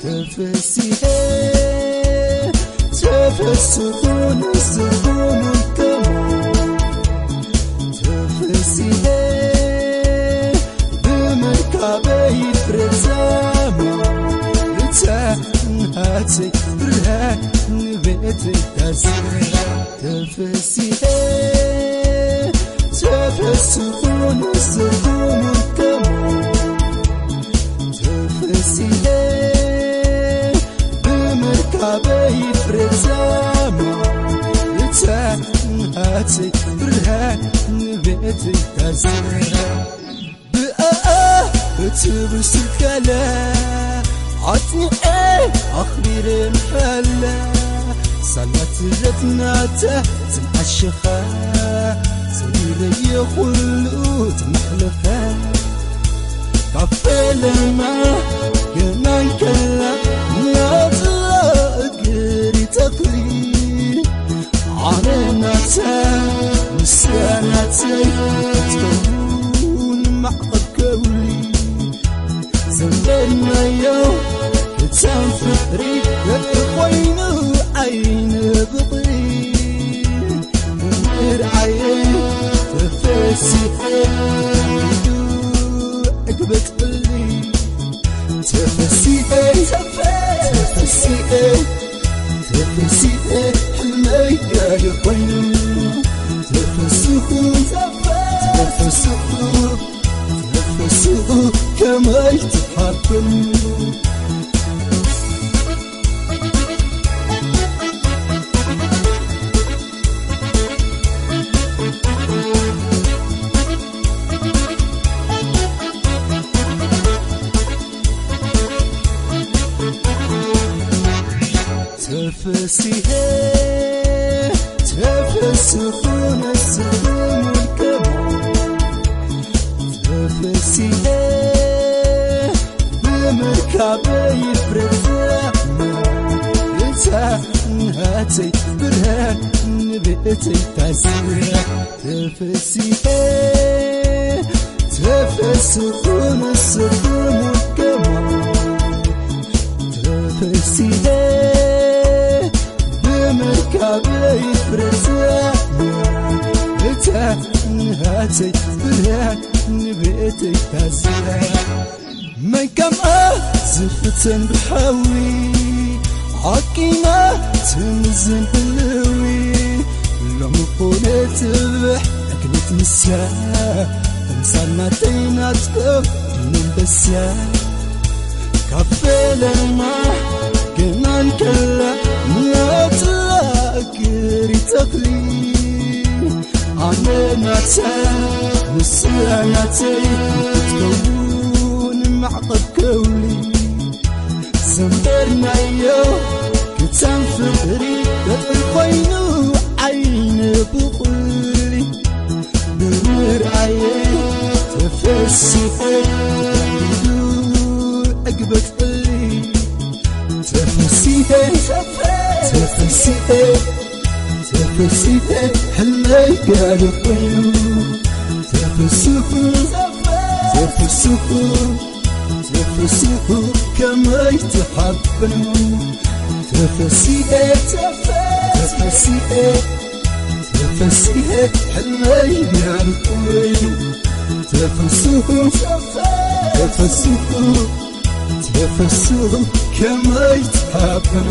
ተፈሲሐ ተፈስሑ ንስኹም ከሙ ተፈሲሐ ብምርካበይ ፍረዛማ እታ ናተይ ብርሃን ንቤተይ ታዝያ ተፈሲሐ ተፈስሑ ንስኹም ከሙ ተፈሲሐ ብምርካበይ ፍረዛማ እታ ናተይ ብርሃን ንቤተይ ታዝያ ብኣኣ እትብል ስልካለ ኣጽኒዐ ኣኽቢረ ምሓላ ሳላት ረትናታ ዝምዓሸኻ ሰቢረዮ ኩሉ ትምሕለኻ ካብ ፈለማ ገና እንከላ ናጽላ እግሪ ተኽሊ ኣነ ናታ ንሳ ናተይ ክትከውን ማዕቐብ ከውሊ ዘንበልናዮ እታን ፍቕሪ ፍቕሪ ኮይኑ ዓይነ ብቕሪ ብምርዓየ ተፈሲሐ ዕግበትሊ ተፈሲሐ ተፈሲሐ ተፈሲሐ ሕልመይ ጋር ኮይኑ ተፈስኹ ተፈስኹ ተፈስኹ ከመይ ትሓብኑ ተፈሲሐ ተፈስሑ ንስኹም ውልቀሙ ተፈሲሐ ብምርካበይ ፍረታ እታ ናተይ ብርሃን ንቤተይ ታዝያ ተፈሲሐ ተፈስሑ ንስኹም ውልቀሙ ተፈሲሐ ብምርካበይ ፍረታ እታ ናተይ ብርሃን ንቤተይ ታዝያ መን ከምኣ ዝፍተን ብሓዊ ዓቂና ትምዝን ህልዊ ሎሚ ኮነ ትብሕ እግነት ንሳ ተምሳል ናተይ ናትከፍ ድነንበሳ ካብ ፈለማ ገና እንከላ ናጽላ እግሪ ተኽሊ ኣነ ናታ ንሳ ናተይ ክትከውን ማዕቐብ ከውሊ ዘንበርናዮ ክታን ፍቕሪ ገጥሪ ኮይኑ ዓይነ ብቑሊ ብምርኣየ ተፈሲሐ ተቐሊዱ ዕግበትሊ ተፈሲሐ ተፈሲሐ ተፈሲሐ ሕልመይ ጋር ኮይኑ ተፈስኹ ተፈስኹ ተፈስኹ ከመይ ትሓብኑ ተፈሲሐ ተፈሲሐ ተፈሲሐ ሕልመይ ጋር ኮይኑ ተፈስኹ ተፈስኹ ተፈስሑ ከመይ ትሓብኑ